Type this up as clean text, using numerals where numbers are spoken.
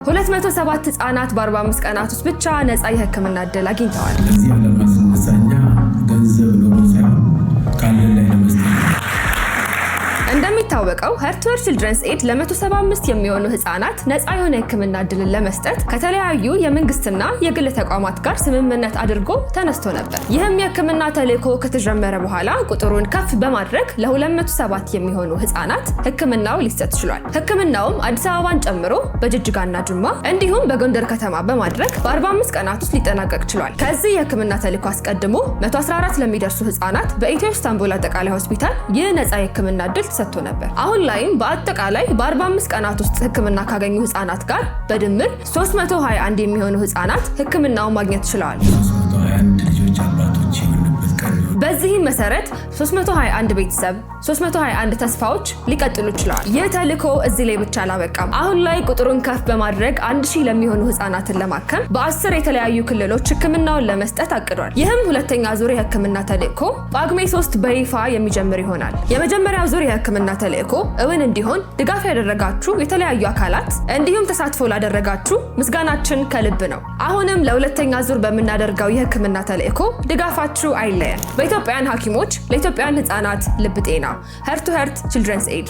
207 ህጻናት በ45 ቀናት ውስጥ ብቻ ነፃ የህክምና እድል አግኝተዋል። ለዚህ ዓላማ ስነሳ እኛ ገንዘብ ኖሮ ሳይሆን ካለን ላይ ለመስጠት ነው። እንደሚታወቀው Heart to Heart Children's Aid ለ175 የሚሆኑ ህጻናት ነፃ የሆነ የህክምና እድልን ለመስጠት ከተለያዩ የመንግስትና የግል ተቋማት ጋር ስምምነት አድርጎ ተነስቶ ነበር። ይህም የህክምና ተልዕኮ ከተጀመረ በኋላ ቁጥሩን ከፍ በማድረግ ለ207 የሚሆኑ ህጻናት ህክምናው ሊሰጥ ችሏል። ህክምናውም አዲስ አበባን ጨምሮ በጅጅጋና ጅማ እንዲሁም በጎንደር ከተማ በማድረግ በ45 ቀናት ውስጥ ሊጠናቀቅ ችሏል። ከዚህ የህክምና ተልዕኮ አስቀድሞ 114 ለሚደርሱ ህጻናት በኢትዮ ኢስታንቡል አጠቃላይ ሆስፒታል ይህ ነፃ የህክምና እድል ተሰጥቶ ነበር። አሁን ላይም በአጠቃላይ በ45 ቀናት ውስጥ ህክምና ካገኙ ህጻናት ጋር በድምር 321 የሚሆኑ ህጻናት ህክምናውን ማግኘት ችለዋል። 321 ልጆች አባቶች የሆንበት ቀን ነው። በዚህም መሰረት 321 ቤተሰብ፣ 321 ተስፋዎች ሊቀጥሉ ችለዋል። ይህ ተልዕኮ እዚህ ላይ ብቻ አላበቃም። አሁን ላይ ቁጥሩን ከፍ በማድረግ 1000 ለሚሆኑ ህጻናትን ለማከም በ10 የተለያዩ ክልሎች ህክምናውን ለመስጠት አቅዷል። ይህም ሁለተኛ ዙር የህክምና ተልዕኮ ጳጉሜ 3 በይፋ የሚጀምር ይሆናል። የመጀመሪያው ዙር የህክምና ተልዕኮ እውን እንዲሆን ድጋፍ ያደረጋችሁ የተለያዩ አካላት እንዲሁም ተሳትፎ ላደረጋችሁ ምስጋናችን ከልብ ነው። አሁንም ለሁለተኛ ዙር በምናደርገው የህክምና ተልዕኮ ድጋፋችሁ አይለየን። በኢትዮጵያውያን ሐኪሞች ለኢትዮጵያውያን ህጻናት ልብ ጤና፣ Heart to Heart Children's Aid።